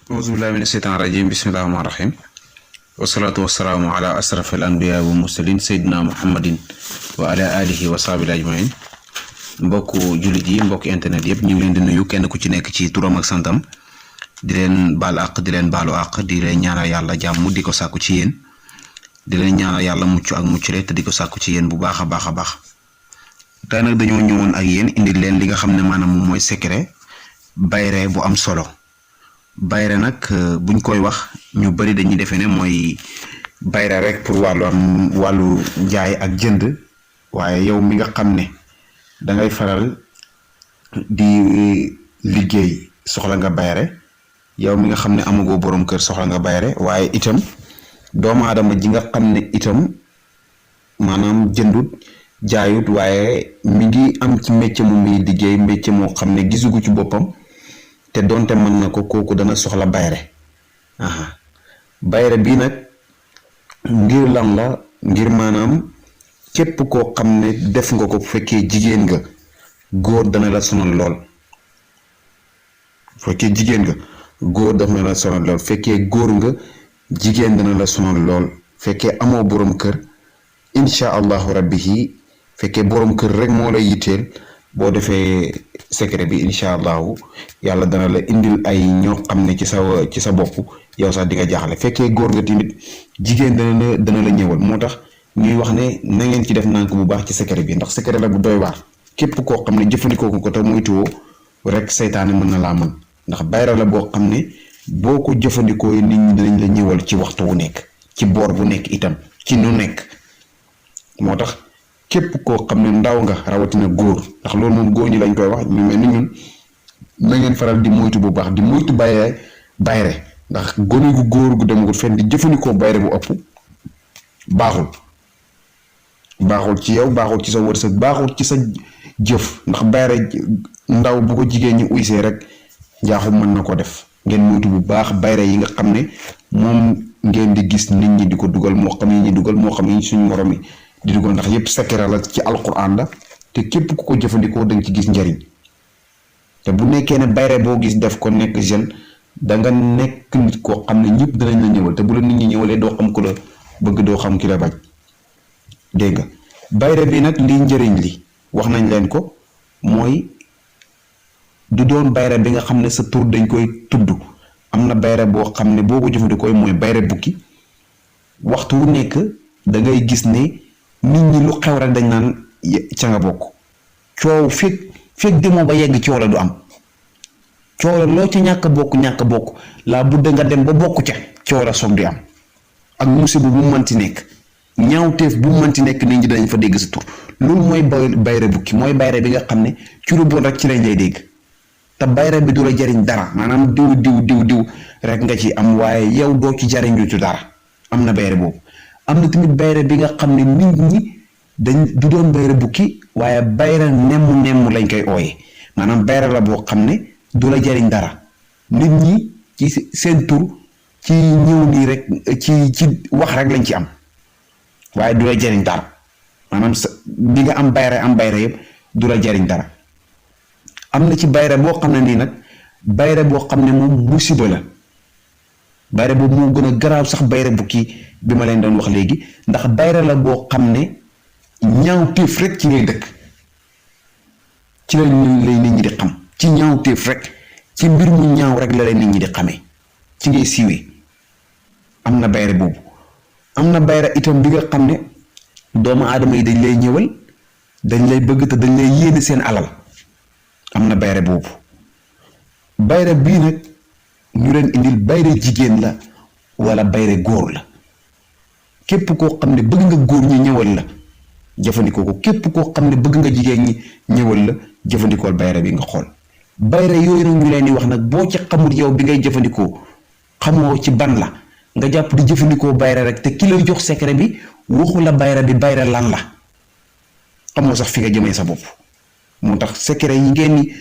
auzu billahi mina sheytaan rajim bismillahi rahmaani rahim wasalaatu wasalaamu ala asrafil anbiya wa mursalin seydina muhammadin wa ala alihi wa sahbihi ajmain mbokku jullit yi mbokku internet yëpp ñu ngi leen di nuyu kenn ku ci nekk ci turam ak santam di leen baal àq di leen baalu àq di leen ñaanal yàlla jàmm di ko sàkku ci yéen di leen ñaanal yàlla mucc ak mucc rek te di ko sàkku ci yéen bu baax a baax a baax tey nag dañoo ñëwoon ak yéen indi leen li nga xam ne maanaam moom mooy secret bayre bu am solo. bayre nag buñ koy wax ñu bari dañuy defee ne mooy bayre rek pour wàllu jaay ak jënd waaye yow mi nga xam ne dangay faral di liggéey soxla nga bayre yow mi nga xam ne amagoo borom kër soxla nga bayre waaye itam doomu aadama ji nga xam ne itam maanaam jëndut jaayut waaye mi ngi am ci métier mu muy liggéey métier moo xam ne gisugu ci boppam te donte mën na ko kooku dana soxla bayre bayre bii nag ngir lan la ngir maanaam képp koo xam ne def nga ko bu fekkee jigéen nga góor dana la sonal lool fekkee jigéen nga góor dana la sonal lool fekkee góor nga jigéen dana la sonal lool fekkee amoo borom kër insha allahu rabbi yi fekkee borom kër rek moo lay yitteel boo defee secret bi incha allahu yàlla dana la indil ay ñoo xam ne ci sa bopp yow sax di nga jaaxle fekkee góor nga tamit jigéen dana la ñëwal moo tax ñuy wax ne na ngeen ci def nànk bu baax ci secret bi ndax secret la bu doy waar képp koo xam ne jëfandikoo ko te moytuwoo rek seytaane mën na laa mën ndax bayra la boo xam ne boo ko jëfandikoo nit ñi dinañ la ñëwal ci waxtu wu nekk ci boor bu nekk itam ci nu nekk moo tax képp koo xam ne ndaw nga rawatina góor ndax loolu moom góor ñi lañ koy wax ñu mel ni ñun na ngeen faral di moytu bu baax di moytu bayre ndax gone gu góor gu demagul fenn di jëfandikoo bayre bu ëpp baaxul ci yow baaxul ci sa wërsëg baaxul ci sa jëf ndax bayre ndaw bu ko jigéen ñi uysee rek njaaxum mën na ko def ngeen moytu bu baax bayre yi nga xam ne moom ngeen di gis nit ñi di ko dugal moo xam yi ñi dugal moo xam yi suñu morom yi di dugal ndax yépp secret la ci alquran la te képp ku ko jëfandikoo danga ci gis njariñ te bu nekkee ne bayre boo gis def ko nekk jeune danga nekk nit koo xam ne ñëpp danañ la ñëwal te bu la nit ñi ñëwalee doo xam ku la bëgg doo xam ki la bañ dégg nga bayre bi nag lii njëriñ li wax nañ leen ko mooy du doon bayre bi nga xam ne sa tur dañ koy tudd am na bayre boo xam ne boo ko jëfandikoo mooy bayre bukki waxtu wu nekk da ngay gis ne nit ñi lu xew rek dañ naan ca nga bokk coow fekk demoo ba yegg coow la du am coow la loo ci ñàkk bokk laa budde nga dem ba bokk ca coow la soog di am ak musiba bu mënti nekk ñaawteef bu mënti nekk nit ñi dañ fa dégg sa tur loolu mooy bayre bukki mooy bayre bi nga xam ne ci lu bon rek ci lañ lay dégg te bayre bi du la jariñ dara maanaam diw rek nga ci am waaye yow doo ci jariñ ju ci dara am na bayre boobu am na tamit bayre bi nga xam ne nit ñi dañ du doon bayre bukki waaye bayre nemm lañ koy ooye maanaam bayre la boo xam ne du la jariñ dara nit ñi ci seen tur ci ñëw nii rek ci wax rek lañ ci am waaye du la jariñ dara maanaam bi nga am bayre yëpp du la jariñ dara am na ci bayre boo xam ne nii nag bayre boo xam ne moom musiba la bayre boobu moo gën a garaaw sax bayre bukki bi ma leen doon wax léegi ndax bayre la boo xam ne ñaawteef rek ci ngay dëkk ci la lay nit ñi di xam ci ñaawteef rek ci mbir mu ñaaw rek la lay nit ñi di xamee ci ngay siiwee am na bayre boobu am na bayre itam bi nga xam ne doomu aadama yi dañ lay ñëwal dañ lay bëgg te dañ lay yéene seen alal am na bayre boobu bayre bii nag ñu leen indil bayre jigéen la wala bayre góor la képp koo xam ne bëgg nga góor ñi ñëwal la jëfandikoo ko képp koo xam ne bëgg nga jigéen ñi ñëwal la jëfandikool bayre bi nga xool bayre yooyu nag ñu leen di wax nag boo ci xamul yow bi ngay jëfandikoo xamoo ci ban la nga jàpp di jëfandikoo bayre rek te ki lay jox secret bi waxu la bayre bi bayre lan la xamoo sax fi nga jëmee sa bopp moo tax secret yi ngeen di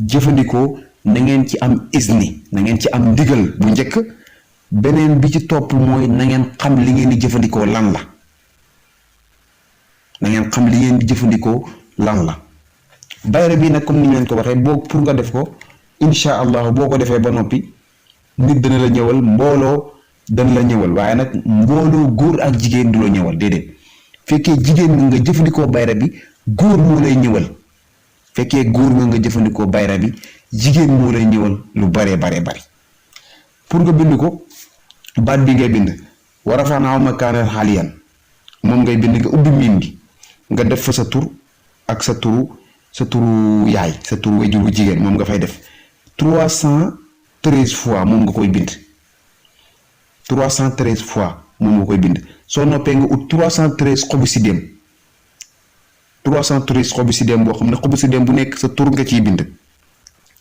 jëfandikoo na ngeen ci am isni na ngeen ci am ndigal bu njëkk beneen bi ci topp mooy na ngeen xam li ngeen di jëfandikoo lan la na ngeen xam li ngeen di jëfandikoo lan la bayre bi nag comme ni ñu leen ko waxee boo pour nga def ko incha allah boo ko defee ba noppi nit dana la ñëwal mbooloo dana la ñëwal waaye nag mbooloo góor ak jigéen du la ñëwal déedéet fekkee jigéen nga jëfandikoo bayra bi góor moo lay ñëwal fekkee góor nga jëfandikoo bayra bi jigéen moo lay ñëwal lu baree bari pour nga bind ko baat bi ngay bind wa rafa'naahu makaanan aliyyan moom ngay bind nga ubbi miim gi nga def fa sa tur ak sa turu yaay sa turu wajuru jigéen moom nga fay def 313 fois moom nga koy bind 313 fois moom nga koy bind soo noppee nga ut 313 xobu sidéem 313 xobu sidéem boo xam ne xobu sidéem bu nekk sa tur nga ciy bind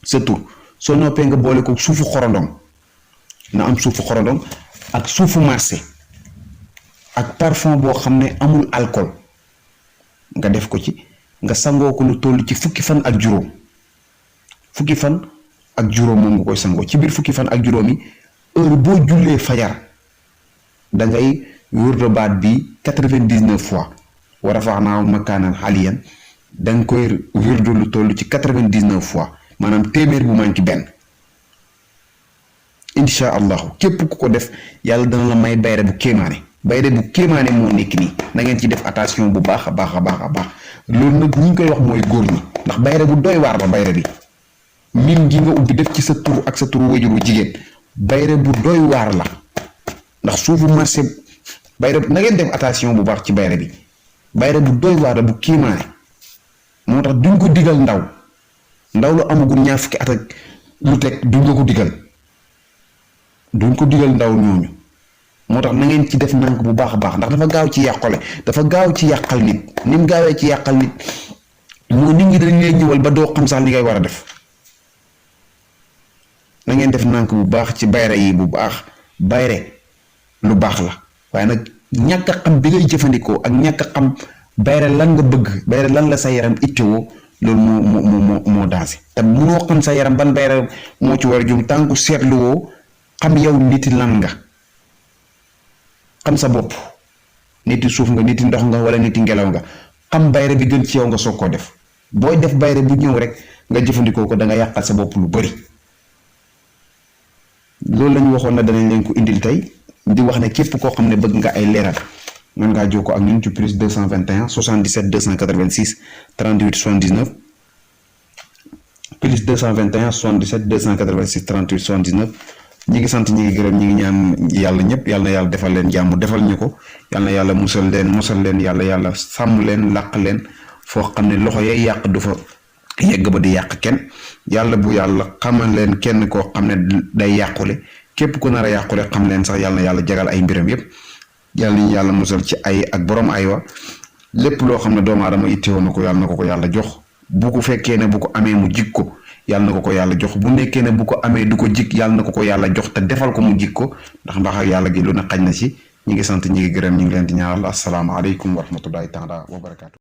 sa tur soo noppee nga boole ko suufu xorondong na am suufu xorondong ak suufu marché ak parfum boo xam ne amul alcool nga def ko ci nga sangoo ko lu toll ci fukki fan ak juróom moom nga koy sangoo ci biir fukki fan ak juróom yi heure boo jullee fajar dangay wërdu baat bi 99 fois wa rafa'naahu makaanan aliyyan danga koy wërdu lu toll ci 99 fois maanaam téeméer bu manqué benn incha allahu képp ku ko def yàlla dana la may bayre bu kéemaane moo nekk nii na ngeen ci def attention bu baax a baax loolu nag ñi ngi koy wax mooy góor ñi ndax bayre bu doy waar la bayre bi min gi nga ubbi def ci sa tur ak sa turu wajuru jigéen bayre bu doy waar la ndax suufu marché bayre na ngeen def attention bu baax ci bayre bi bayre bu doy waar la bu kéemaane moo tax duñ ko digal ndaw lu amagul ñaar fukki at ak lu teg duñ ko digal ndaw ñooñu moo tax na ngeen ci def nank bu baax a baax ndax dafa gaaw ci yàqule dafa gaaw ci yàqal nit ni mu gaawee ci yàqal nit moo nit ñi dañ lay ñëwal ba doo xam sax li ngay war a def na ngeen def nank bu baax ci bayre yi bu baax bayre lu baax la waaye nag ñàkk a xam bi ngay jëfandikoo ak ñàkk a xam bayre lan nga bëgg bayre lan la sa yaram ittewoo loolu moo dansé te munoo xam sa yaram ban bayre moo ci war a jum tànku seetluwoo xam yow niti lan nga xam sa bopp niti suuf nga niti ndox nga wala niti ngelaw nga xam bayre bi gën ci yow nga soog koo def booy def bayre bu ñëw rek nga jëfandikoo ko da nga yàqal sa bopp lu bari loolu lañu waxoon na danañ leen ko indil tey di wax ne képp koo xam ne bëgg nga ay leeral mën ngaa jokkoo ak ñun ci plus 221 77 286 38 79 plus 221 77 286 38 79 ñi ngi sant ñi ngi gërëm ñi ngi ñaan yàlla ñëpp yàlla na yàlla defal leen jàmm defal ñu ko yàlla na yàlla musal leen yàlla sàmm leen làq leen foo xam ne loxo yay yàq du fa yegg ba di yàq kenn yàlla bu yàlla xamal leen kenn koo xam ne day yàqule képp ku nar a yàqule xam leen sax yàlla na yàlla jagal ay mbiram yëpp yàlla nañu yàlla musal ci ay ak borom aywa lépp loo xam ne doomu aadama itteewoo na ko yàlla na ko yàlla jox bu ko fekkee ne bu ko amee mu jig ko yàlla na ko yàlla jox bu nekkee ne bu ko amee du ko jig yàlla na ko yàlla jox te defal ko mu jig ko ndax mbaax ak yàlla gi lu ne xaj na ci ñi ngi sant ñi ngi gërëm ñi ngi leen di ñaanal asalaamaaleykum wa rahmatullahi taala wa barakaatu.